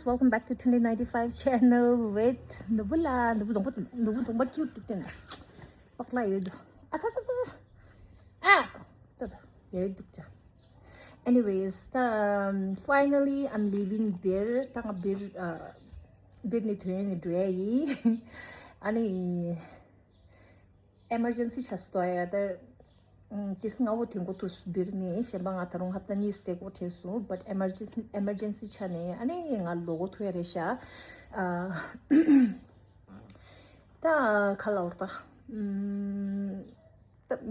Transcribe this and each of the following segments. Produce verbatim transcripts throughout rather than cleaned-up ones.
Welcome back to twenty ninety-five channel with Nubula. Nubu dongpa, Nubu dongpa cute tik ten. Pakla yodo. Asa, asa, asa. Ah, tada. Yodo cha. Anyways, um, finally I'm leaving Bir. Tanga Bir, uh, Bir ni thuen ni dre yi. Ani emergency ཆགས་སོང་ཡ་ད། ཏིས་ང་བོ་ཐེངས་གོ་ཐུག་སུ་བིར་ནས་གཞན་པ་ང་ད་རུང་ཧབ་ཏ་གཉིས་སྟེགས་གོ་ཐེངས་སུ་but emergency emergency ཆ་ནས་ཨ་ནི་ང་ལོ་གོ་ཐུག་ཡ་རེད་ཤག་ཨ། ད་ཁ་ལ་འོར་ད།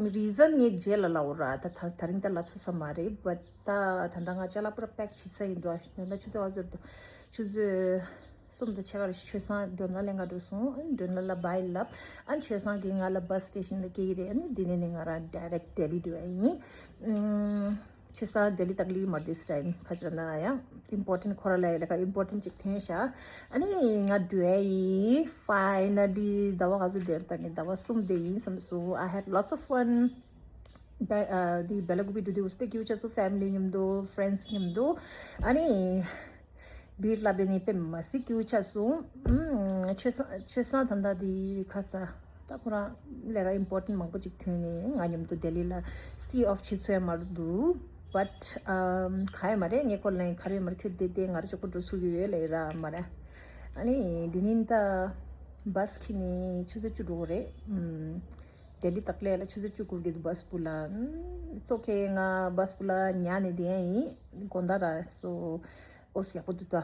ད་reason ངས་རྗེས་ལ་ལ་འོར་ར་ད་ད་ད་རིང་ད་ལ་ཚོ་ས་མ་རེད་but ད་ད་ད་ང་ཅ་ལག་པུ་ར་pack བྱེད་ས་ཡིན་འདུག་ད་ད་ཆུ་ཚོད་བ་ཟེར་འདུག་ཆུ་ཚོད། གསུམ་དང་ཕྱེད་ཀ་རེ་ཆོས་སང་མགྲོན་ལ་ལེན་ག་འགྲོ་སོང་། ཨ་ནི་མགྲོན་ལ་ལ་bye ལབ། ཨ་ནི་ཆོས་སང་གིས་ང་ལ་bus station ལ་སྐྱེལ་གི་རེད། ཨ་ནི་འདི་ནས་ནི་ང་རང་direct Delhi འགྲོ་ཡ་ཡིན། ཨུམ། ཆོས་སང་Delhi ད་ག་ལི་མ་this time ཁ་ཅིག་ན་ཡང་important ཁོ་ར་ལ་ཡ་ལ་ཁ་important ཅིག་ཐོན་ཤག་ཨ་ནི་ང་འགྲོ་ཡ་ཡིན། Finally ཟླ་བ་ག་ཚོད་དེར་ད་ནི་ཟླ་བ་གསུམ་དེ་ཡིན་བསམ་སོང་། I had lots of fun. བེ་ཨ་འདི་བེ་ལ་ཀུ་པི་འགྲོ་དུས་དཔེ་སྐྱིད་པོ་ཆགས་སོང་། family མཉམ་དུ་friends མཉམ་དུ། ཨ་ནི་བིར་ལ་བེ་ནི་དཔེ་མ་སྲིད་སྐྱིད་པོ་ཆགས་སོང་། ཨུམ། ཆོས་སང་ཆོས་སང་ད་ལྟ་འདི་ཁ་ས་ད་ཁོ་རང་ལས་ཀ་important མང་པོ་ཅིག་ཐོན་ནས་ང་མཉམ་དུ་ལྡི་ལི་ལ་see off བྱེད་ཚོད་མ་རུ་འདུག but ཨམ་ག་ཡོད་མ་རེད། ངས་ཁོ་ལ་ག་རེ་ཡོད་མ་རེད། ཁྱོད་བསྡད་བསྡད་ང་ར་ཅོག་པོ་འགྲོ་ཚུགས་ཀྱི་ཡོད་ལབ་ཡོད་ར་མ་རེད། ཨ་ནི་འདི་ནིན་ད་bus ཁྱེར་ནས་ཆུ་ཚོད་བཅུ་འགྲོ་གི་རེད། ཨུམ། ལྡི་ལི་དག་ལས་ལ་ཆུ་ཚོད་བཅུ་དགུ་གི་འདུག bus པུ་ལ། ཨམ། it's okay ང་bus པུ་ལ་ཉལ་ནས་བསྡད་ཡ་ཡིན། དགོང་དག་ར་སོ་ཨོ་སི་ཡག་པོ་འདུག་ད།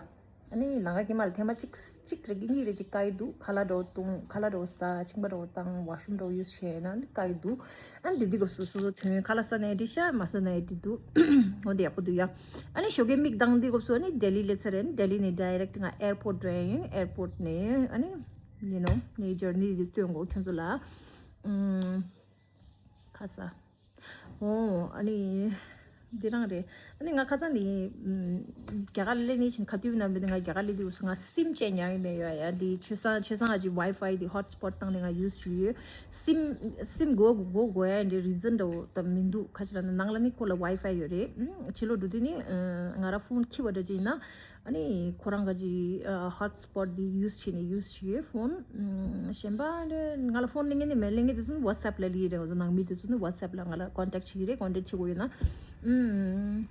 ཨ་ནི་ལམ་ཁ་དཀྱིལ་མ་ལ་ཐེངས་མ་གཅིག་གཅིག་རེ་གཉིས་རེ་གཅིག་བཀག་གི་འདུག་ཁ་ལག་འདྲ་བོ་བཏུང་། ཁ་ལག་འདྲ་བོ་ཟ། མཆིན་པ་འདྲ་བོ་བཏང་། washroom འདྲ་བོ་use བྱས་ན་ནི་བཀག་གི་འདུག་ཨ་ནི་འདི་འདི་སྐབས་སུ་སོ་སོ་ཐོན། ཁ་ལག་ཟ་ན་ཡང་འགྲིག་ཤག་མ་ཟ་ན་ཡང་འགྲིག་འདུག་འོ་འདི་ཡག་པོ་འདུག་ཡ། ཨ་ནི་ཞོགས་ཀའི་མིག་གདངས་འདི་སྐབས་སུ་ཨ་ནི་ལྡི་ལི་སླེབས་ཚར་རེད། ལྡི་ལི་ནས་direct ང་airport འགྲོ་ཡ་ཡིན། airport ནས་ཨ་ནི་you know ངའི་journey འདི་སྟོན་གོ་ཁྱོད་ཚོ་ལ། ཨུམ། ཁ་ས། ཨོ་ཨ་ནི་འདི་རང་རེད། ཨ་ནི་ང་ཁ་སང་ནི་ཨུམ་རྒྱ་གར་སླེབས་ནས་ཕྱིན་ཁ་ཐུག་ནང་མི་འདི་ང་རྒྱ་གར་སླེབས་དུས་ང་sim བཅད་ཉར་གི་མེད་ཡོད་ཡ། འདི་ཆོས་སང་ཆོས་སང་ཨ་ཅི་wifi འདི་hotspot བཏང་ནས་ང་use བྱེད་ཀྱི་ཡོད། sim sim དགོས་དགོས་དགོས་ཡ་འདི་reason འདྲ་བོ་ད་མི་འདུག་ཁ་ཅིག་ལ་ནི་ནང་ལ་ནི་ཁོ་ལ་wifi ཡོད་རེད། ཨུམ་ཕྱི་ལོགས་འགྲོ་དུས་ནི་ཨ་ང་ར་phone འཁྱེར་བ་འདྲ་ཅིག་ཡིན་ན། ཨ་ནི་ཁོ་རང་ག་ཅི་ཨ་hotspot འདི་use བྱས་ནས་use བྱེད་ཡོད་phone། ཨམ་གཞན་པ་ནི་ང་ལ་phone ལེན་མཁན་ནི་མེད། ལེན་མཁན་དེ་ཚོ་ནི་WhatsApp ལ་ལི་རེད། འོ་ནང་མི་དེ་ཚོ་ནི་WhatsApp ལ་ང་ལ་contact བྱེད་ཀྱི་རེད། contact བྱེད་དགོས་ཡོད་ན། ཨམ་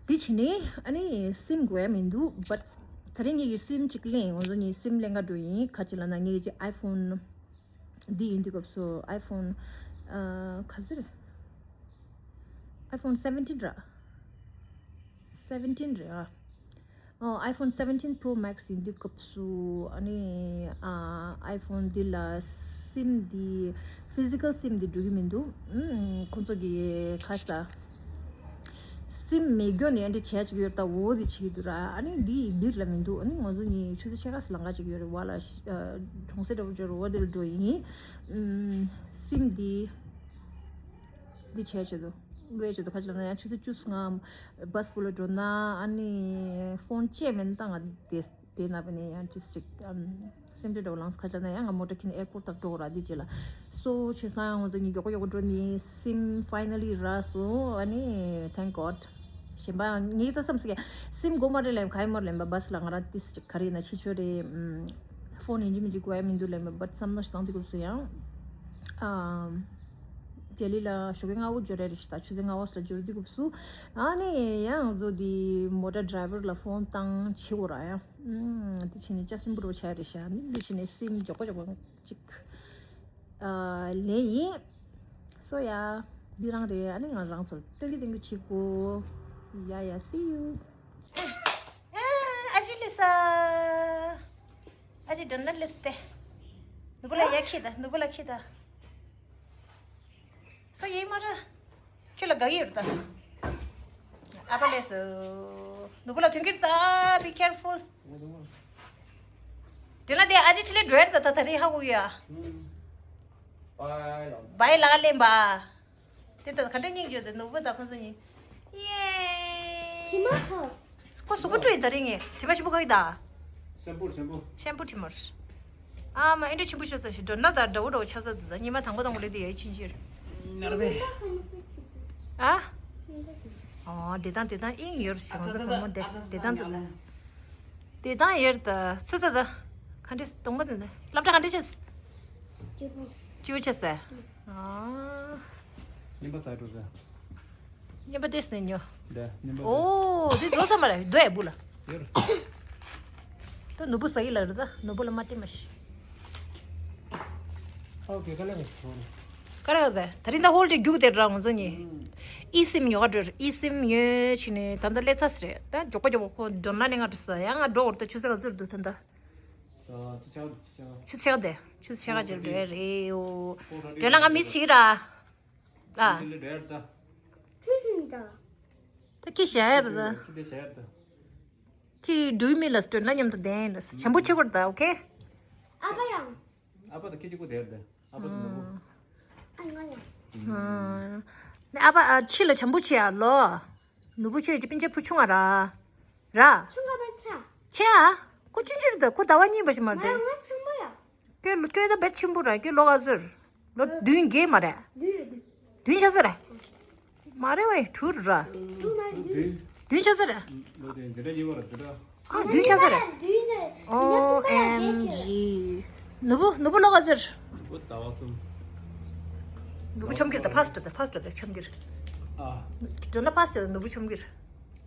འདི་བྱས་ནས་ཨ་ནི་sim དགོས་ཡ་མི་འདུག but ད་རིང་ངེད་ཀྱི་sim གཅིག་ལེན། འོ་ཚོ་ངས་sim ལེན་ག་འགྲོ་ཡིན། ཁ་ཅིག་ལ་ན་ངེད་ཀྱི་iPhone འདི་ཡིན་དུས་སྐབས་སུ་iPhone ཨ་ག་ཚོད་རེད། iPhone seventeen ར། seventeen རེད་ཨ། ཨོ་iPhone seventeen Pro Max ཡིན་དུས་སྐབས་སུ་ཨ་ནི་ཨ་iPhone འདི་ལ་sim འདི་physical sim འདི་འགྲོ་གི་མི་འདུག་ཨུམ་ཁོང་ཚོ་གི་ཁ་ས། སིམ་མེད་རྒྱུ་ནས་འདི་བྱས་ཅིག་ཡོད་ད། འོ་འདི་བྱེད་འདུག་ར། ཨ་ནི་འདི་བིར་ལ་མི་འདུག་ཨ་ནི་ང་ཚོ་གཉིས་ཆུ་ཚོད་ཕྱེད་ཀ་ལང་ཀ་ཅིག་ཡོད་རེད་བ་ལ། གྲོང་གསེབ་འདྲ་བོ་འབྱོར་འོ་འདི་ལ་འགྲོ་ཡིན། སིམ་འདི་འདི་བྱས་བྱེད་དུ་ལུས་བྱེད་དུ་ཁ་ཅིག་ལ་ན་ཡང་ཆུ་ཚོད་བཅུ་ང་བྷ་སི་པུ་ལ་འགྲོ་ན་ཨ་ནི་ཕོན་བཅད་མེད་ན་ད་ང་བསྡད། དེ་ན་བ་ནས་ཡང་ཅིས་ཅིག་སེམས་ཁྲལ་འདྲ་བོ་ལངས་ཁ་ཅིག་ན་ཡང་ང་མོ་ཊ་ཁྱེར་ནས་airport དང་འགྲོ་ར་འདི་ཅི་ལ། སོ་ཆོས་སང་ང་ཚོ་གཉིས་མགྱོགས་པོ་མགྱོགས་པོ་འགྲོ་ནི་སིམ་finally རག་སོང་། ཨ་ནི་thank God གཞན་པ་ངས་ད་བསམ་སི་ཀ་སིམ་དགོས་མ་རེད་ལབ་ཡིན། ག་ཡིན་མ་རེད་ལབ་ཡིན་པ་བྷ་སི་ལ་ང་རང་ཏིས་ཅིག་ག་རེ་ཡིན་ན་ཕྱི་ཆོས་རེད། ཕོན་ཡིན་གཅིག་མིན་གཅིག་དགོས་ཡ་མི་འདུག་ལབ་ཡིན་པ་བྷ་སི་བསམ་མནོ་ཞིག་བཏང་དུས་སྐབས་སུ་ཡང་ཨ་ལྡི་ལི་ལ་ཞོགས་ཀའི་སྔ་པོ་འབྱོར་ཡ་རེད་ཤག་ད་ཆུ་ཚོད་ལྔ་པ་ལ་འབྱོར་དུས་སྐབས་སུ་ཨ་ནི་ཡང་ང་ཚོ་འདི་མོ་ཊ་ཌ་རའི་ཝར་ལ་ཕོན་བཏང་བྱེད་དགོས་ར་ཡ། ཨུམ། དེ་བྱས་ནས་ལྕགས་སྲིན་པོ་རུ་ཆགས་རེད་ཤག་ཨ་ནི་འདི་བྱས་ནས་སིམ་མགྱོགས་པོ་མགྱོགས་པོ་གཅིག་ཨ་ལེན་ཡིན། སོ་ཡ། འདི་རང་རེད། ཨ་ནི་ང་རང་ཚོར་སྟོན་གི་སྟོན་གི་བྱེད་དགོས། ཡ་ཡ། see you. ཨ་ཅི་ལི་ས། ཨ་ཅི་དོན་ལ་ལི་སྟེ། ནུ་བུ་ལ་ཡ་ཁྱི་ད། ནུ་བུ་ལ་ཁྱི་ད། སོ་ཡེ་མ་ར། ཁྱོད་ལ་དགའ་ཡོད་ད། ཨ་ཕ་ལས་སོ། ནུ་བུ་ལ་ཐོན་གྱི་ད། be careful. དེ་ན་དེ་ཨ་ཅི་ཁྲི་ལེ་འགྲོ་ཡར་ད་ད་ད་རེ་ཧ་གོ་ཡ། བའི་ལ་ལེན་པ། དེ་ད་ག་འདྲ་སྙིང་རྗེ་དེ་ནུ་བུ་ད་ཁོ་ཚོ་གཉིས། ཡེ། ཁྱི་མ་ཧ། ཁོ་གཟུགས་པོ་བཀྲུས་ཡིན་ད་རེ་ངས་དྲི་མ་ཆེན་པོ་ག་ཡི་ད། ཤེམ་པུ་ཤེམ་པུ། ཤེམ་པུ་དྲི་མར། ཨ་མ་ཨེ་འདྲ་ཆེན་པོ་ཤོད་ས་ཞིག་འགྲོ་ན་ད་འདྲ་བོ་འདྲ་བོ་ཆགས་ས་འདུག་ད་ཉི་མ་དང་པོ་དང་པོ་ལས་དེ་ཡ་ཡི་ཕྱིན་ཕྱིར། ནར་བེ། ཨ། ཨོ་དེ་དང་དེ་དང་ཨིན་ཡོར་ཞིག་ང་ཚོ་བུ་མོ་དེ་དེ་དང་དེ་དང་། དེ་དང་ཡར་ད་ཚུ་ད་ད། ག་འདྲས་གཏོང་པ་དེ་འདྲ་སློབ་གྲྭ་ག་འདྲས་བྱས། སྐྱིད་པོ་བྱས་ཟེར། ཨ། ཉིན་པ་ས་འགྲོ་ཟེར། ཉིན་པ་དེས་ནས་ཉོ། འདྲ་ཉིན་པ། ཨོ་དེ་ཛོ་ས་མ་རེད་དོ་ཨེ་བུ་ལ། ཡོད། ད་ནུ་བུ་ཟ་ཡི་ལ་རེད་ད་ནུ་བུ་ལ་མ་སྤྲད་མ་ཤི། ཨོ་ཁེ་ཀ་ལ་ངས་ཐོང་། ཀ་ར་ཟེར་ད་རིང་ད་ཧོལ་ཏེ་རྒྱུག་དེ་འདྲ་ང་ཚོ་གཉིས། ཨི་སིམ་ཉོ་ག་འགྲོ་ཨི་སིམ་ཉོས་ཕྱིན་ནས་ད་ལྟ་སླེབས་ཚར་རེད་ད་མགྱོགས་པ་མགྱོགས་པ་ཁོ་མགྲོན་ལ་ནས་ང་འགྲོ་ས་ཡང་ང་འགྲོ་འོར་ད་ཆུ་ཚོད་ག་ཚོད་འདུག་ད་ལྟ། ཆུ་ཆག་ཆུ་ཆག་ཆུ་ཆག་དེ་ཆུ་ཆག་ཅིག་འགྲོ་ཡ་རེད་ཡོ། འགྲོ་ན་ང་མི་ཞིག་ར། ཨ། ཁྱི་ཅི་འདྲ། ད་ཁྱི་ཞ་ཡ་ར་ད། ཁྱི་དེ་ཞ་ཡ་ར་ད། ཁྱི་འགྲོ་མི་ལ་སྟོན་ན་མཉམ་དུ་བསྡད་ལ་བྱམས་པོ་བྱེད་དགོས་ར་ད་ཨོ་ཁེ། ཨ་ཕ་ཡང་། ཨ་ཕ་ད་ཁྱི་གཅིག་པོ་བསྡད་ར་ད། ཨ་ཕ་ད་ནུ་བོ། ཨ་ང་ཡང་། ཨ། ནས་ཨ་ཕ་ཨ་ཕྱི་ལ་བྱམས་པོ་བྱེད་ཨ་ལོ། ནུ་བོ་ཁྱོད་ཀྱི་སྤུན་ཆ་བུ་ཆུང་ང་ར། ར། ཆུང་ང་པ་ཆ། ཆེ་ཨ། ཁོ་ཆུང་ཆུང་རེད་ད་ཁོ་ཟླ་བ་གཉིས་པ་ཞིག་མ་རེད། ང་ཆུང་པ་ཡ། ཁྱོད་ལོ་ཁྱོད་ད་བེད་ཆེན་པོ་ར་ཁྱོད་ལོ་ག་ཚོད་རེད། ལོ་བདུན་བརྒྱད་མ་རེད། བདུན་བདུན། བདུན་ཆགས་ས་རེད། མ་རེད་བས་དྲུག་ར། བདུན་ཆགས་ས་རེད། ལོ་དེ་འཛིན་གྲྭ་གཉིས་པ་ར་འཛིན་གྲྭ། ཨ་བདུན་ཆགས་ས་རེད། ཨོ་ཨེམ་ཇི། ནུ་བོ་ནུ་བོ་ལོ་ག་ཚོད་རེད། ཨོ་ཟླ་བ་གསུམ། ནུ་བོ་ཆོམ་གྱི་རེད་ད་ཕ་སི་ཊི་ད་ཕ་སི་ཊི་ད་ཆོམ་གྱི་རེད། ཨ། འགྲོ་ན་ཕ་སི་ཊི་ད་ནུ་བོ་ཆོམ་གྱི་རེད།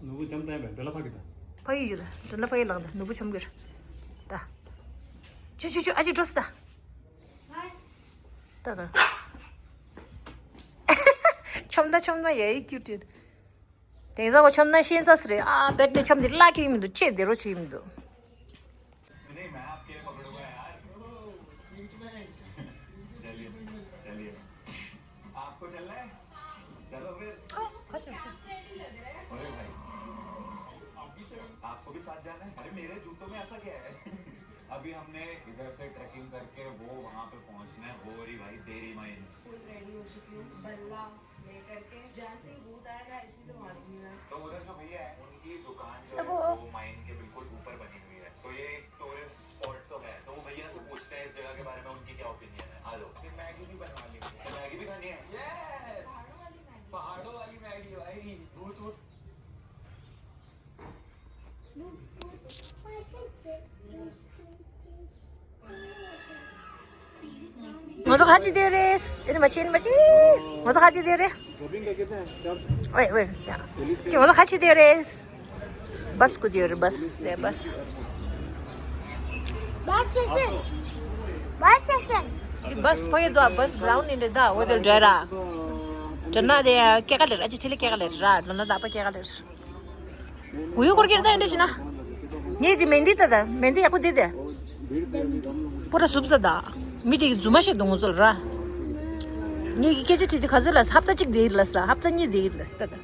ནུ་བོ་ཆོམ་ད་ཡིན་པས་འགྲོ་ན་ཕ་གི་ད། ཕ་ཡི་ཡོད་ད་འགྲོ་ན་ཕ་ཡི་ལངས་ད་ནུ་བོ་ཆོམ་གྱི་རེད། ད། ཆུ་ཆུ་ཆུ་ཨ་ཅེ་འགྲོ་སི་ད། ད་ད། ཆོམ་ད་ཆོམ་ད་ཡ་ཡི་ཁྱུ་ཊི་ཡོད། དེང་སང་ཁོ་ཆོམ་ན་ཤེས་ཚ་སི་རེད་ཨ་བེད་ནས་ཆོམ་དེ་བརླག་གི་མི་འདུག་ཆེ་བདེ་རོ་ཆེ་མི་འདུག आपको भी साथ जाना है? अरे मेरे जूतों में ऐसा क्या है? अभी हमने इधर से ट्रेकिंग करके वो वहां पे पहुंचना है, वो रही भाई देरी माइंस। फुल रेडी हो चुकी हूँ, बल्ला लेकर के। जैसे ही भूत आएगा, इसी से मारूंगी मैं। तो उधर जो भैया है, उनकी दुकान जो है, वो माइन के बिल्कुल ऊपर बनी हुई है। तो ये एक टूरिस्ट स्पॉट तो है, तो वो भैया से पूछते हैं इस जगह के बारे में, उनकी क्या ओपिनियन है। आ लो। फिर मैगी भी बनवा लेंगे। तो मैगी भी खानी है। पहाड़ों वाली मैगी। पहाड़ों वाली मैगी भाई, भूत भूत। ང་ཚོ་ཁ་ཅིག་བསྡད་རེད། ཨེ་ནི་མ་ཕྱིན་མ་ཕྱིན། ང་ཚོ་ཁ་ཅིག་བསྡད་རེད། ཝེ་ཝེ། ཁྱེད་ང་ཚོ་ཁ་ཅིག་བསྡད་རེད། བ་སི་སྒུག་བསྡད་རེད་བ་སི་ལས་བ་སི། बस station. Bus station. འདི་བ་སི་ཕ་ཡི་དོ་བ་སི་བྷ་རའུན་ནི་འདྲ་ད་འོ་དེ་འདྲ་ར། དྲན་ན་དེ་སྐྱེ་ག་ལེར་ཨ་ཅེ་ཁྲི་ལི་སྐྱེ་ག་ལེར་ར་ལོ་ན་ད་པ་སྐྱེ་ག་ལེར། གུ་ཡུ་སྐོར་སྐྱེར་ད་ཡིན་འདྲ་ཞིག་ན། ངས་ཀྱི་མེན་དི་ད་ད་མེན་དི་ཡག་པོ་དེ་དེ། པོ་ར་སུབ་ས་ད། མི་དེ་གི་རྫུན་མ་བཤད་འདུག་ངོ་ཚོ་ལ་ར། ངས་ཀྱི་སྐད་ཆ་དྲིས་དེ་ག་ཚོད་ལ་ཧབ་ཏ་གཅིག་དེ་ཡིན་ལ་ས་ཧབ་ཏ་གཉིས་དེ་ཡིན་ལ་ས་ད།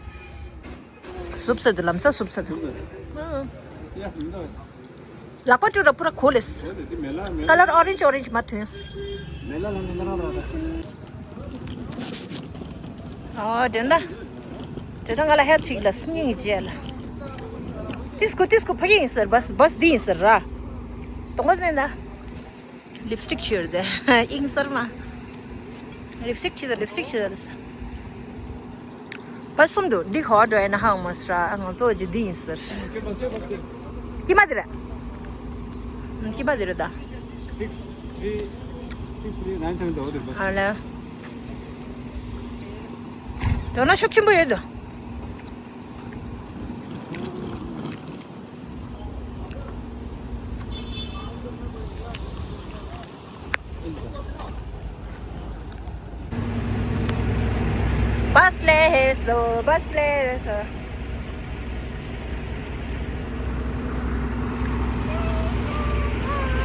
སུབ་ས་དུ་ལམ་ས་སུབ་ས་དུ། ཡ་མི་འདུག་ལག་པ་བཀྲུས་ར་པུ་ར་གོ་ལེས། ཁ་ལར་ཨོ་རེན་ཇི་ཨོ་རེན་ཇི་མ་ཐོན། ཨོ་དེ་འདྲ། དེ་འདྲ་ང་ལ་ཧེབ་ཅིག་ལ་སྙིང་རྗེ་ལ། ཏིས་ཀུ་ཏིས་ཀུ་ཕ་གི་ཡིན་ཟེར་བ་སི་བ་སི་འདི་ཡིན་ཟེར་ར། དོང་པ་ཟེར་ན། ལིབ་སི་ཊིག་བྱོས་ཏེ་ཨིང་སར་མ། ལིབ་སི་ཊིག་བྱེད་ད་ལིབ་སི་ཊིག་བྱེད་ད། པ་སུམ་དུ་འདི་ག་བ་འགྲོ་ཡ་ན་ཧང་མོ་སྲ་ང་ཚོ་ཇི་འདི་ཡིན་ཟེར། ཀྱི་མ་དེ་རེད། ཀྱི་མ་དེ་རེད་ད། Six three six three nine seven འདྲ་བོ་དེ་རེད་པ། ཨ་ལ། དོ་ན་ཤུགས་ཆེན་པོ་ཡོད་དོ། बस ले है सो बस ले है सो।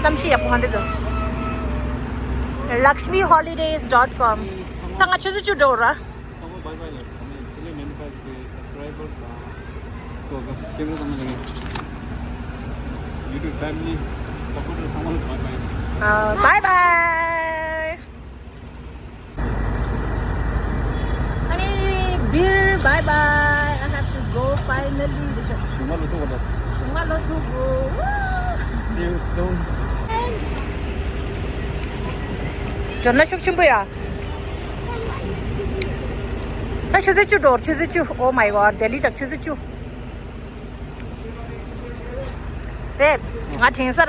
तमशी या पहुंचे तो लक्ष्मी हॉलीडेज डॉट कॉम। तंगा चुजु चु डोरा। Someone bye bye. I mean, chile main ka ke subscriber ta. To ka ke na tamang. YouTube family supporter someone bye bye. Uh, bye bye. Ani bir bye bye. I have to go finally. Shunga lo tu wala. Shunga lo tu go. See you soon. ད་ཆུ་ཚོད་བཅུ་འགྲོ། ཆུ་ཚོད་བཅུ། Oh my god, Delhi དང་ཆུ་ཚོད་བཅུ། ང་དྲན་ས་ར།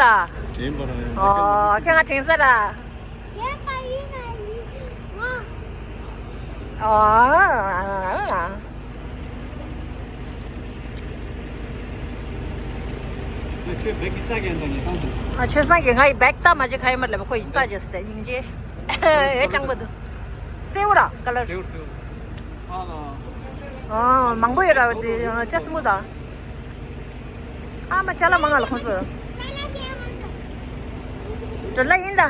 དྲན་པ་ར། ཨོ་ཁྱེད་ང་དྲན་ས་ར། ཁྱེད་པ་ཡིན་ན་ཡིན་ང་། ཨོ། ཁྱོད་བེག་ལྟ་གན་དང་ངས་བཏང་ཐུབ། ཨ་ཆོས་སང་གི་ང་ཡི་བེག་ལྟ་མ་བྱེད་ཁ་ཡི་མར་ལབ་ཁོ་ཡི་ལྟ་བྱས་སྟེ་སྙིང་རྗེ། ཨེ་ཅང་པ་འདུག་སེའུ་ར་ཀ་ལར། སེའུ་སེའུ། ཨ་ལ། ཨ་མང་པོ་ཡོད་ར་དེ་ཅ་སི་མོ་དང་། ཨ་མ་ཅ་ལག་མང་ང་ལ་ཁོང་ཚོ། ཌོ་ལ་ཡིན་ད།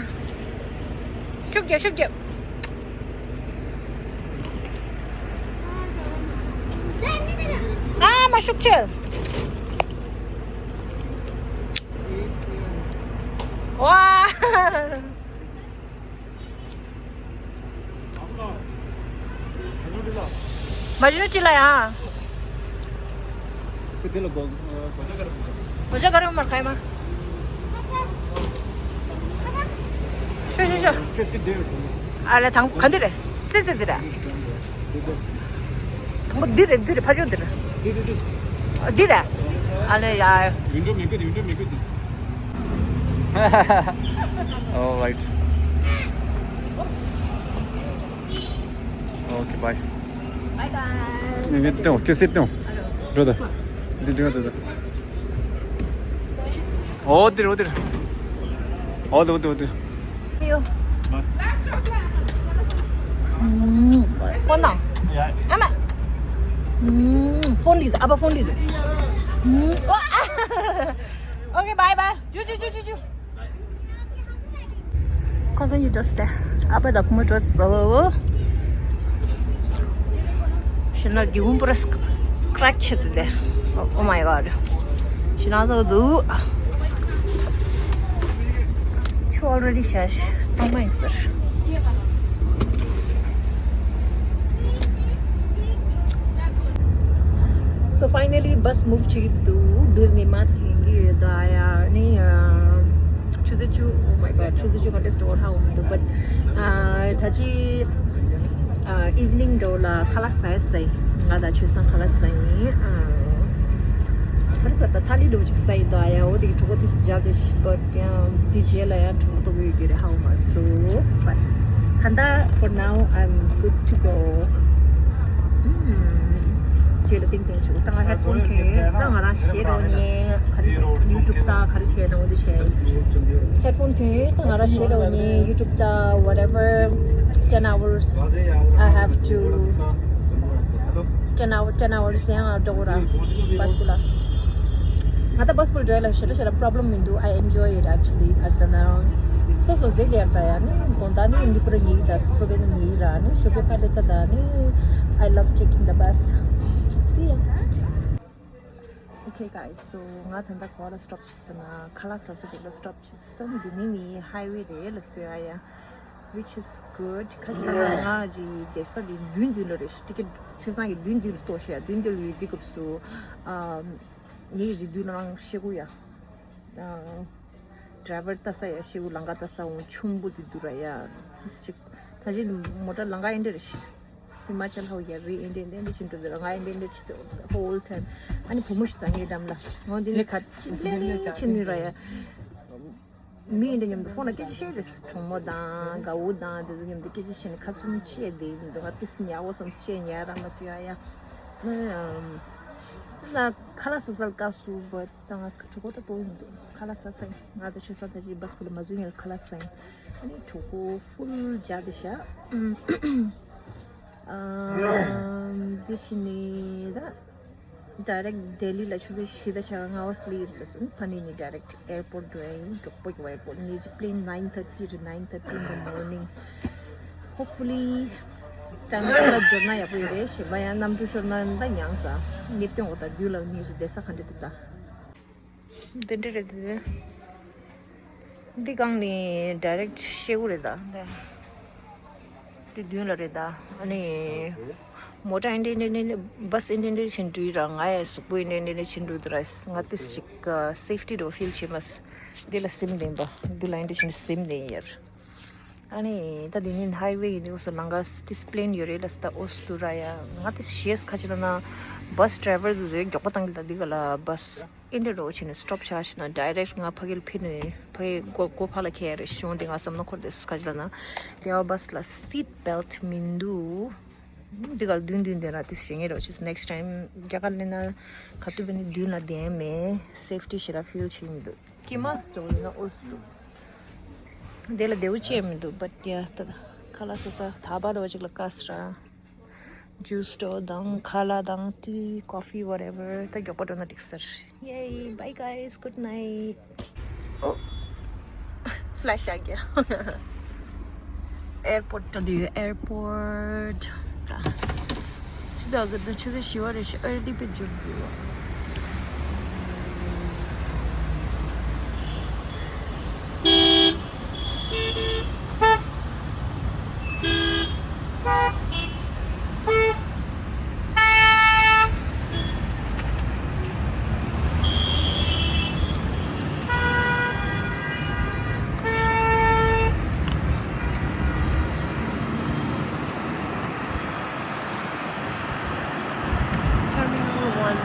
ཤུགས་རྒྱབ་ཤུགས་རྒྱབ། ཨ་མ་ཤུགས་ཆེ། ཝ། མ་ཇུ་ཅི་ལ་ཡ། ཁུ་དེ་ལ་གོ་གོ་ཅ་ག་ར། གོ་ཅ་ག་ར་མར་ཁ་ཡ་མ། ཤོ་ཤོ་ཤོ། ཁེ་སི་དེ། ཨ་ལེ་དང་ག་འདི་རེད། སི་སི་འདི་རེད། དང་པོ་འདི་རེད་འདི་རེད་ཕ་ཆོས་འདི་རེད། འདི་རེད། ཨ་ལེ་ཡ། ཡུན་འགྲོ་མི་འགྲོ་ཡུན་འགྲོ་མི་འགྲོ་འདི། All right. Okay, bye. Bye, guys. ནི་ནི་ཏོ་ཁེ་སི་ཏོ། རོ་ད། འདི་འདི་འདི། ཨོ་དེ་རོ་དེ། ཨོ་དེ་དེ་དེ། ཕོན་ན། ཨ་མ། ཕོན་ལི་ཨ་པ་ཕོན་ལི། Okay, bye bye. ཇུ་ཇུ་ཇུ་ཇུ་ཇུ། ཁོ་ཚོ་གཉིས་འགྲོ་སྟེ། ཨ་ཕ་དང་བུ་མོ་འགྲོ་སོ། ཤི་ན་རྒྱུ་བུམ་པུ་ར་སི་ཀྲེག་ཆེ་དུ་དེ། Oh my god. ཤི་ན་ཚོ་འདུག་ཆུ་already ཤ་ཤ་གཙང་མ་ཡིན་ཟེར། So finally bus move བྱེད་ཀྱི་འདུག་བིར་ནས་མར་ཐོན་གྱི་ཡོད། ད་ཡ་ནི་ཆུ་ཚོད་བཅུ། Oh my god, ཆུ་ཚོད་བཅུ་ག་འདྲས་སྟོར་ཧ་འོང་འདུག But ད་ཅི་evening འདྲ་ལ་ཁ་ལག་ཟ་ཡ་ཟ་ཡིན། ང་དང་ཆོས་སང་ཁ་ལག་ཟ་ཡིན། ཁ་ལག་ཟ་ད་ཐ་ལི་འདྲ་ཅིག་ཟ་ཡིན། ད་ཡ་འོ་དེ་གི་གྲོགས་པོ་དེ་སུ་བྱ་དེ་ཤི་བར་ཀྱང་དེ་རྗེས་ལ་ཡང་གྲོགས་པོ་ཏོག་ཡོད་རྒྱུ་རེད་ཧ་འོང་མ་སོང་། But ད་ལྟ་for now I'm good to go. ཁྱེད་ལ་ཏིང་ཏིང་བྱུག་ད་ང་ཧེད་ཕོན་གྱོན་ད་ང་རང་བཤད་རོགས་ཉེ་ག་རེ་ཡུ་ཊུབ་ད་ག་རེ་བཤད་རོགས་འདི་བཤད། ཧེད་ཕོན་གྱོན་ད་ང་རང་བཤད་རོགས་ཉེ་ཡུ་ཊུབ་ད་whatever ten hours I have to ten hour ten hours ཡང་འགྲོ་གོ་ར་བྷ་སི་པུ་ལ། ང་ད་བྷ་སི་པུ་ལ་འགྲོ་ཡ་ལ་ཞེ་དྲག་ཞེ་དྲག་པོ་རོབ་ལེམ་མི་འདུག I enjoy it actually. ཨ་ཅི་ད་ན་སོ་སོ་བསྡད་བསྡད་ད་ཡ་ནི་དགོང་དག་ནི་མི་པུ་ར་ཉལ་གི་ད་སོ་སོ་བསྡད་ན་ཉལ་གི་ར་ནི་ཞོགས་པའི་ཁ་ལས་ས་ད་ནི། I love taking the bus. See ya. Okay guys, so ང་ད་ལྟ་ག་པར་ལ་སི་ཊོབ་བྱས་ཟེར་ན་ཁ་ལག་ཟ་ས་ཅིག་ལ་སི་ཊོབ་བྱས་སོང་། འདི་ནི་ནི་ཧའི་ཝེ་རེད་ལ་སོ་ཡ་ཡ། Which is good. ཁ་ཤས་ལ་ང་ཅི་བསྡད་ས་དེ་མདུན་མདུན་ལ་རེད། ཊི་ཀེ་ཊི་ཆོས་སང་གི་མདུན་མདུན་ལ་གཏོགས་ཤག་མདུན་མདུན་ལ་ཡོད་དུས་སྐབས་སུ་ཨ་ངའི་རེ་འདུན་ལ་རང་ཤེས་གོ་ཡ། ཨ་ཌ་རའི་ཝར་ལྟ་ས་ཡ་ཤེས་གོ། ལམ་ཁ་ལྟ་ས་འོང་ཆུང་པོ་དེ་འདུག་ར་ཡ། དེ་ཅིག་ད་ཅི་མོ་ཊ་ལམ་ཁ་ཨེ་འདྲ་རེད། ཧི་མ་ཅལ་ཧའོ་ཡ་རི་ཨེ་འདྲ་ཨེ་འདྲ་ཨེ་འདྲ་བྱེད་འགྲོ་འདུག་ར། ང་ཨེ་འདྲ་ཨེ་འདྲ་བྱེད་འདུག whole time. ཨ་ནི་བུ་མོ་ཞིག་དང་ངའི་འགྲམ་ལ་འོ་འདི་ནི་ག་ཅི་པི་ལེན་ནི་བྱེད་ནི་ར་ཡ། མི་ཨེ་འདྲ་མཉམ་དུ་ཕོན་ལ་སྐད་ཆ་བཤད་རེད། གྲོགས་མོ་དང་དགའ་བོ་དང་དེ་ཚོ་མཉམ་དུ་སྐད་ཆ་བཤད་ནས་ཁ་གསུམ་བཤད་བསྡད་ཡོད་འདུག་ང་ཏི་སི་ཉལ་བོ་བསམ་བཤད་ཉལ་ར་མ་སུ་ཡ་ཡ། ད་ཁ་ལག་ཟ་ས་ལ་བཀག་སུ་བ་ད་ང་གྲོད་ཁོག་ད་ལྟོགས་ཡོང་འདུག་ཁ་ལག་ཟ་ས་ཡིན། ང་ད་ཆོས་ས་ད་ཅི་བྷ་སི་པུ་ལ་མ་འཛུལ་ཉལ་ཁ་ལག་ཟ་ཡིན། ཨ་ནི་གྲོད་ཁོག་ཧྥུལ་རྒྱག་དེ་ཤག་འདི་ཕྱི་ནས་ད་direct Delhi ལ་ཆུ་ཚོད་བཞི་དང་ཕྱེད་ཀ་ལྔ་པ་སླེབས་ཡོད་རེད་ཟེར། ཕ་ནས་ནི་direct airport འགྲོ་ཡ་ཡིན། མགྱོགས་པོ་མགྱོགས་པོ་airport ངེད་ཀྱི་plane nine thirty རེད། Nine thirty in the morning. Hopefully time ཁ་ལ་འབྱོར་ན་ཡག་པོ་ཡོད་རེད། གཞན་པ་ཡང་གནམ་གྲུ་ཤོར་ན་ད་མྱངས་ས། ངེད་སྟོན་འོ་ད་དུས་ལ་ངེད་ཀྱི་བསྡད་ས་ག་འདྲ་འདུག་ད། འདི་འདྲ་རེད་དེ། འདི་སྒང་ནས་direct ཤེའུ་རེད་ད། འདི་མདུན་ལ་རེད་ད། ཨ་ནི་མོ་ཊ་ཨེ་འདྲ་ཨེ་འདྲ་ཨེ་འདྲ་བྷ་སི་ཨེ་འདྲ་ཨེ་འདྲ་བྱེད་འགྲོ་ཡི་ར། ང་ཡི་གཟུགས་པོ་ཨེ་འདྲ་ཨེ་འདྲ་བྱེད་འགྲོ་འདུག་ར། ང་ཏི་ཞིག་safety འགྲོ་feel བྱེད་མ། འདི་ལ་སིམ་ལྡན་པ། འདི་ལ་ཨེ་འདྲ་བྱེད་ནས་སིམ་ལྡན་ཡར། ཨ་ནི་ད་འདི་ནི་highway ཡིན་དུས་སུ་ལམ་ཁ་discipline ཡོད་རེད་ལ། ད་ཨོ་སུ་ར་ཡ་ང་ཏི་ཤེས་ཁ་ཅིག་ལ་ན་bus driver དུ་རེད་མགྱོགས་པོ་བཏང་གི་ད། འདི་ག་ལ་bus ཨིན་འདྲ་རོ་བྱས་ནས་སི་ཊོབ་བྱས་ཤིག་ན་ཌའི་རེག་ཊི་ང་ཕ་གིར་ཕེབས་ནས་ཕ་གི་སྒོ་སྒོ་ཕར་ལ་འཁྱེར་རེ་ཤོང་དེ་ང་བསམ་ན་འཁོར་དེ་སུ་ག་ཅི་ལ་ན་དེ་བ་བྷ་སི་ལ་སིཊ་བེལ་ཊི་མི་འདུག་འདི་གར་མདུན་མདུན་དེ་ར་དེ་ཞེ་ངེས་རོ་ཆེས་ནེག་སི་ཊི་ཊའིམ་རྒྱ་གར་སླེབས་ན་ག་དུས་བས་ནི་མདུན་ལ་བསྡད་མེད་སེབ་ཊི་ཞེ་དྲག་ཕིལ་བྱེད་མི་འདུག་ཀི་མ་སི་ཊོར་ཡིན་ན་ཨོ་སི་འདུག་དེ་ལ་བདེ་བོ་ཅི་ཡང་མི་འདུག་བཊ་ཡ་ད་ཁ་ལག་ཟ་ས་ད་བར་བ་ཅིག་ལ་དཀའ་སི་ར། ཇུས་སི་ཊོར་དང་ཁ་ལག་དང་ཏི་ཀོ་ཕི་ཝ་ཊེ་ཝར་ད་མགྱོགས་པོ་འགྲོ་ན་འགྲིག་ས་རེད། Yay, bye guys, good night. Oh, flash आ गया. ཨེར་པོར་ཊི་འགྲོ་དུས་ཨེར་པོར་ཊི་ད་ཆུ་ཚོད་ཨ་གི་ད་ཆུ་ཚོད་བཞི་པ་རེད་ཤག་ཨར་ལི་པེ་འཇུག་དུས། Terminal one.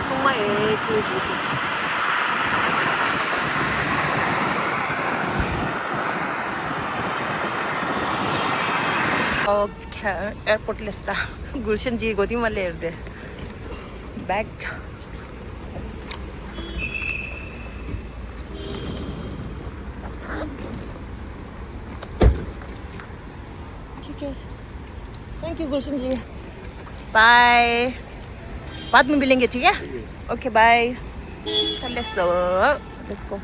ཐུང་མ་ཡེ་ཀུ་ཀུ་ཀུ། ཨོ་ཁེ་ཨེར་པོར་ཊི་སླེབས་ད། གུལ་ཤན་གྱིས་གོ་ཐིང་མ་སླེབས་ཏེ། Back. ठीक है। Thank you Gulshan ji. Bye. बाद में मिलेंगे, ठीक है? Okay, bye. Let's go. Let's go.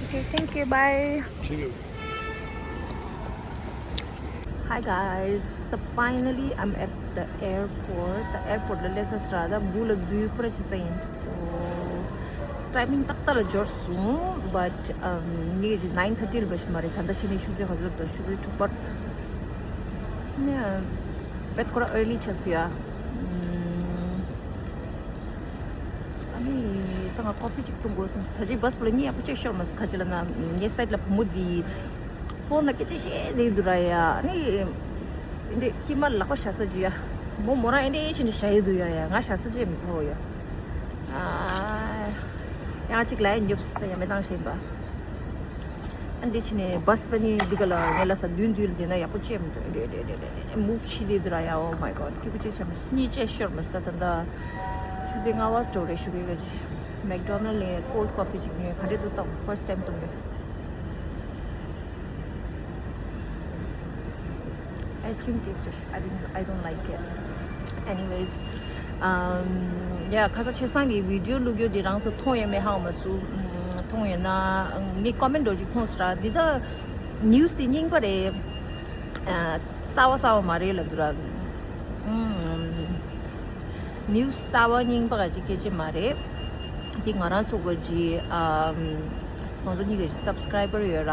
Okay, thank you. Bye. ठीक है। Hi guys, so finally I'm at the airport. The airport ལ་སླེབས་ཚར་ར། ད་སྦུག་ལ་འཛུལ་པར་བྱེད་ས་ཡིན། So timing ཏག་ཏག་ལ་འབྱོར་སོང་། But um, ངས་nine thirty ལ་འབའ་ཞིག་མ་རེད། ད་ལྟ་ཕྱི་ནས་ཆུ་ཚོད་ག་ཚོད་འདུག་ཆུ་ཚོད་དྲུག་པ་ནས་བེད་ཁོ་ར་early ཆགས་སོང་ཡ། ཨ་ནི་ད་ང་ཀོ་ཕི་གཅིག་འཐུང་དགོས་སོང་། ད་ཅི་བྷ་སི་པུ་ལ་གཉིད་ཡག་པོ་ཅིག་ཤོར་མ་སོང་། ག་ཅི་ལབ་ན་ངའི་སའིཌ་ལ་བུ་མོ་འདི་ཕོན་ལ་སྐད་ཆ་བཤད་བསྡད་འདུག་ར་ཡ། ཨ་ནི་འདི་ཀྱི་མ་ལག་པ་བཞག་ས་ཅི་ཡ། མོ་མོ་རང་ཨེ་འདྲ་ཞིག་འདྲ་བཞག་ཡོད་འདུག་ཡ། ཡ་ང་བཞག་ས་ཅི་མི་ཐོག་ཡ། ཨ་ཡང་གཅིག་ལ་ཡ་ཉོབ་སི་ཡ་མེ་བཏང་བཞིན་པ། ཨ་འདི་ཕྱི་ནས་བྷ་སི་པ་ནི་འདི་ག་ལ་ངའི་ལ་ས་མདུན་མདུན་ལ་འདི་ན་ཡག་པོ་ཅི་ཡ་མི་འདུག་འདྲེ་འདྲེ་འདྲེ་འདྲེ་འདྲེ་move བྱེད་བསྡད་འདུག་ར་ཡ། Oh my god. སྐྱིད་པོ་ཅིག་བྱས་མ་སོང་། གཉིད་ཅིག་ཤོར་མ་སོང་། ད་ད་ད་ཆུ་ཚོད་ལྔ་པ་སི་ཊོ་རེ་ཞུ་གི་ག་ཅི། མེག་ཌོ་ནལ་ནས་cold coffee ཅིག་ཉོས། ག་འདྲས་འདུག་ལྟ། First time འཐུང་གི། Ice cream taste. I don't, I don't like it. Anyways, um, yeah, ཁ་སང་ཆོས་བཟང་གི་བི་ཌི་ཡོ་བླུགས་རྒྱུ་དེ་རང་ཚོ་མཐོང་ཡོད་མེད་ཧ་གོ་མ་སོང་། ཨམ། མཐོང་ཡོད་ན་ངའི་ཀོ་མེན་ཊི་འདྲ་ཅིག་མཐོང་སོང་ར། འདི་ད་ནིའུ་སི་དེ་རྙིང་པ་རེད། ཨ། གསར་པ་གསར་པ་མ་རེད་ལབ་འདུག་ར། ཨུམ། ནིའུ་སི་གསར་པ་རྙིང་པ་ག་ཅིག་སྐད་ཆ་མ་རེད། དེ་ང་རང་ཚོ་ག་ཅིག་ཨམ། ང་ཚོ་གཉིས་ཀྱི་སབ་སི་ཀ་རའི་བར་ཡོད་ར།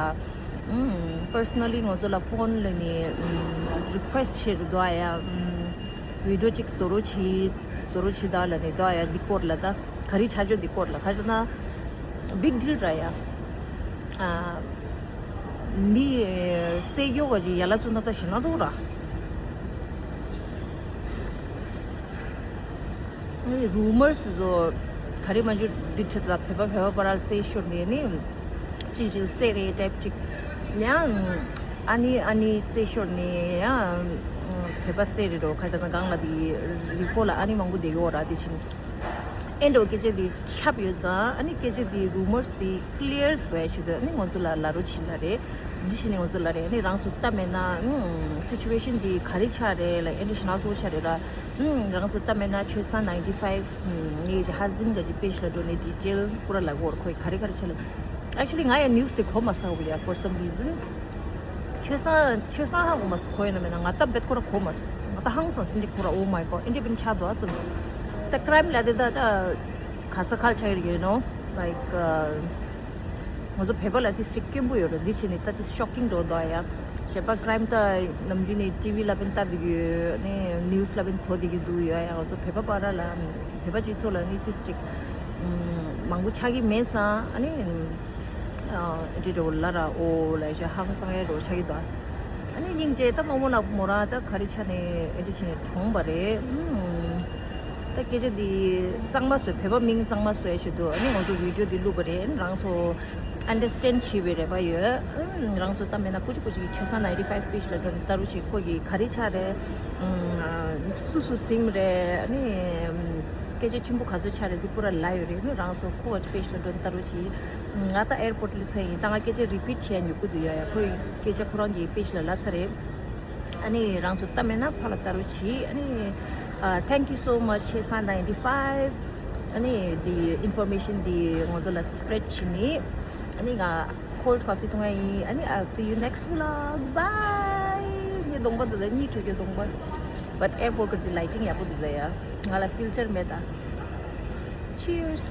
ཨུམ། པར་སོ་ནལ་ལི་ང་ཚོ་ལ་ཕོན་ལ་ནི་ཨུམ། རི་ཀུ་ཨེ་སི་ཊི་བྱེད་རུ་འདུག་ཨ་ཡ། ཨུམ། བི་ཌི་ཡོ་ཅིག་བཟོ་རོགས་བྱེད། བཟོ་རོགས་བྱེད་ད་ལ་ནི་འདུག་ཨ་ཡ། འདི་སྐོར་ལ་ད་ག་རེ་ཆ་འཇོག་འདི་སྐོར་ལ་ག་རེ་ན་བིག་ཌིལ་ར་ཡ། ཨ། མི་བསད་རྒྱུ་ག་ཅིག་ཡ་ལ་ཚུགས་ན་ད་ཞེ་ན་ཚུགས་ར། ཨ་ནི་རུ་མར་སི་ཚོ་ག་རེ་མ་འཇུ་འདི་ཁྲིད་ལ་བོད་པ་བོད་པ་བར་ལ་རྩེད་ཤོར་ནས་ནི་ཅི་ཅི་བསད་རེད་ཊའིབ་ཅིག་ཡང་། ཨ་ནི་ཨ་ནི་རྩེད་ཤོར་ནས་ཡང་བོད་པ་བསད་རེད་འགྲོ། ཁ་ད་ན་གང་ལ་དེ་རི་པོ་ལ་ཨ་ནི་མང་པོ་བསྡད་ཡོད་ར། དེ་བཞིན། ཨེ་འགྲོ་སྐད་ཆ་དེ་ཁྱབ་ཡོད་ཙང་ཨ་ནི་སྐད་ཆ་དེ་རུ་མར་སི་དེ་ཀི་ལི་ཡར་བཟོ་ཡ་ཆེད་དུ་ཨ་ནི་ང་ཚོ་ལ་ལབ་རོགས་བྱེད་ལབ་རེད། འདི་བྱས་ནས་ང་ཚོ་ལབ་རེད། ཨ་ནི་རང་ཚོ་སྟབས་མེད་ན་ཨུམ། སི་ཅུ་ཨེ་ཤན་དེ་ག་རེ་ཆགས་རེད་ལབ། ཨེ་འདྲ་ཞིག་ན་ཚོ་ཆགས་རེད་ལབ། ཨུམ། རང་ཚོ་སྟབས་མེད་ན་ཆོས་བཟང་ནའིན་ཊི་ཕའིབ་ངའི་ཧ་སི་བྷེན་ཌི་ག་ཅིག་པེཇ་ལ་འགྲོ་ནས་ཌི་ཊེལ་པུ་ར་ལབ་དགོས་རེད། ཁོས་ག་རེ་ག་རེ་བྱས་ལབ། ཨེག་ཅུ་ལི་ང་ཡང་ནིའུ་སི་དེ་གོ་མ་སོང་བ་ཡ། for some reason ཆོས་བཟང་ཆོས་བཟང་ཧ་གོ་མ་སོང་། གོ་ཡོད་ན་མེད་ན་ང་ད་བེད་ཁོ་ར་གོ་མ་སོང་། ང་ད་ཧང་སངས་ཨིན་དྲ་ཁོ་ར། Oh my god, ཨིན་དྲ་བིན་ཆགས་འདུག་ཨ་སོང་། ད་ཀི་རའིམ་ལ་དེ་ད་ད་ག་ས་ག་ལ་ཆགས་ཡོད་རེད། you know, like ང་ཚོ་བོད་པ་ལ་ཏིས་ཅིག་དཀོན་པོ་ཡོད་རེད། འདི་བྱས་ནས་ད་ཏིས་ཤོག་ཀིང་འགྲོ་འདུག་ཨ་ཡ། བྱས་པ་ཀི་རའིམ་ད་ནམ་རྒྱུན་ནས་ཊི་ཝི་ལ་བིན་ལྟ་འདུག་ཡོད་ནས་ནིའུ་སི་ལ་བིན་གོ་འདུག་གི་འདུག་ཡ། ཡ་ང་ཚོ་བོད་པ་བར་ལ་བོད་པ་སྤྱི་ཚོགས་ལ་ནི་ཏིས་ཅིག་མང་པོ་ཆགས་ཀྱི་མེད་ཙང་ཨ་ནི། ཨ་འདི་འདྲ་བོ་ལ་ར་ཨོ་ལ་ཤ་ཧང་སང་ཡ་འདྲ་བོ་ཆགས་ཀྱི་འདུག་ཨ་ནི་སྙིང་རྗེ། ད་མ་མོ་ལགས་མོ་རང་ད་ག་རེ་ཆ་ནས་ཨེ་འདྲ་བྱས་ནས་གྲོངས་པ་རེད། ཨུམ། ད་སྐད་ཆ་འདི་གཙང་མ་བཟོས། བོད་པ་མིང་གཙང་མ་བཟོས་བྱས་འདུག་ཨ་ནི་ང་ཚོ་བི་ཌི་ཡོ་འདི་བླུགས་པ་རེད། རང་ཚོ་ཨན་ཌར་སི་ཊེན་ཌ་བྱེད་པའི་རེ་བ་ཡོད། ཨུམ། རང་ཚོ་ད་མེད་ན་ཀུ་ཅི་ཀུ་ཅི་གི་ཆོས་ས་ནའིན་ཊི་ཕའིབ་པེ་ཇི་ལ་འགྲོ་ནས་ལྟ་རོགས་བྱེད། ཁོ་གི་ག་རེ་ཆགས་རེད། ཨུམ། སུ་སུ་ཟིན་རེད། ཨ་ནི་སྐད་ཆ་ཆེན་པོ་ག་ཚོད་ཆགས་རེད། འདི་པུ་ར་ལ་ཡོད་རེད། ཨ་ནི་རང་ཚོ་ཁོ་གི་པེ་ཇི་ལ་འགྲོ་ནས་ལྟ་རོགས་བྱེད། ང་ད་ཨེར་པོར་ཊི་ལ་ཚར་ཡིན། ད་ང་སྐད་ཆ་རི་པིཊ་བྱས་ཡ་མྱུར་པོ་འདུག་ཡ་ཡ། ཁོ་ཡི་སྐད་ཆ་ཁོ་རང་གི་པེ་ཇི་ལ་ལབ་ཚར་རེད། ཨ་ནི་རང་ཚོ་ལྟ་མེད་ན་ཕར་ལ་ལྟ་རོགས་གྱིས། ཨ་ནི་ཨ། Thank you so much ཆོས་ས་ནའིན་ཊི་ཕའིབ། ཨ་ནི་འདི་ཨིན་ཕོར་མེ་ཤན་འདི་ང་ཚོ་ལ་སི་པི་རེཌ་བྱེད་ནི། ཨ་ནི་ང་ཁོལ་ཌི་ཀོ་ཕི་འཐུང་ཡ་ཡིན། ཨ་ནི་I'll see you next vlog. Bye. ངའི་གདོང་པ་འདི་ད་གཉིད་ཁུག་གི་གདོང་པ། But ཨེར་པོར་ཊི་གི་ལའི་ཊིང་ཡག་པོ་འདུག་ད་ཡ། ང་ལ་ཕིལ་ཊར་མེད་ད། Cheers.